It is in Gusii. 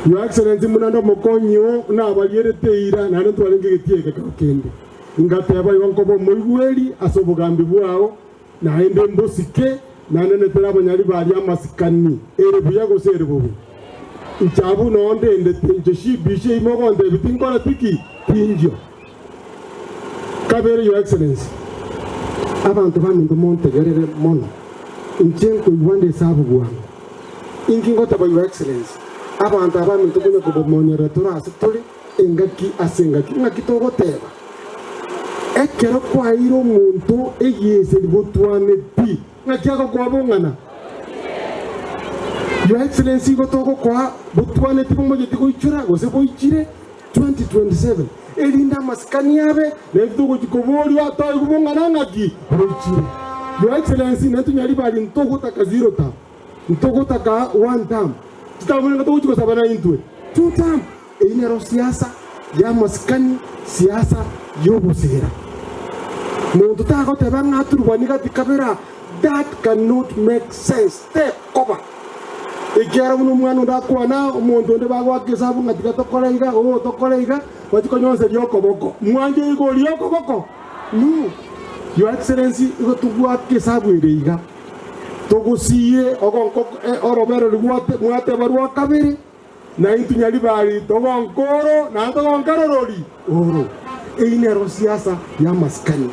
Your Excellency buna nde omokonyi oo nabarierete eira naende ntwarenge egetii eke ekero kende. Ngateba igo nkoba omoigweri ase obogambi bwao, naende mbosike, naende netere abanyari baria amasikani, ere buya gose ere bobe. Inche abwo noo ndendete, inche chibicha ime ogontebia tinkoreti ki? Tinchio. Kabere Your Excellency, abanto baminto montegerere mono, inche nkoigwa nde esabu bwango. Inki ngoteba Your Excellency, abanto aba baminto konya kobomonyerera tore ase tore engaki ase engaki, ng'aki togoteba? Ekero kwaeire omonto egieseri gotwaneti, ng'aki agokoa bong'ana? Your Excellency igo togokoa botwaneti bomanyeti goichora gose boichire, 2027, erinde amasikani abe, na intwe togochia koboria toigwe bong'ana ng'aki boichire. Your Excellency, naintwe Nyaribari ntogotaka zero term, ntogotaka one term, chitambe nigo togochia gosaba naintwe two term. Eyio nero siasa y'amasikani, siasa y'obosera. Monto tagoteba ng'a aturubanie gati kabera, that cannot make sense, tekoba. Ekiagera buna omwana onde akwana, omonto onde bagoaka esabu ng'a tiga tokore iga, oo tokore iga, bachie konyonseria okoboko. Mwanche iga oria okoboko? No. Your Excellency, igo togwaka esabu ere iga, togosiie ogonko orobere rwate mwateba rwa kabere, na intwe nyaribari togonka oro, naende togonka rorori oro. Eyio nero siasa y'amasikani.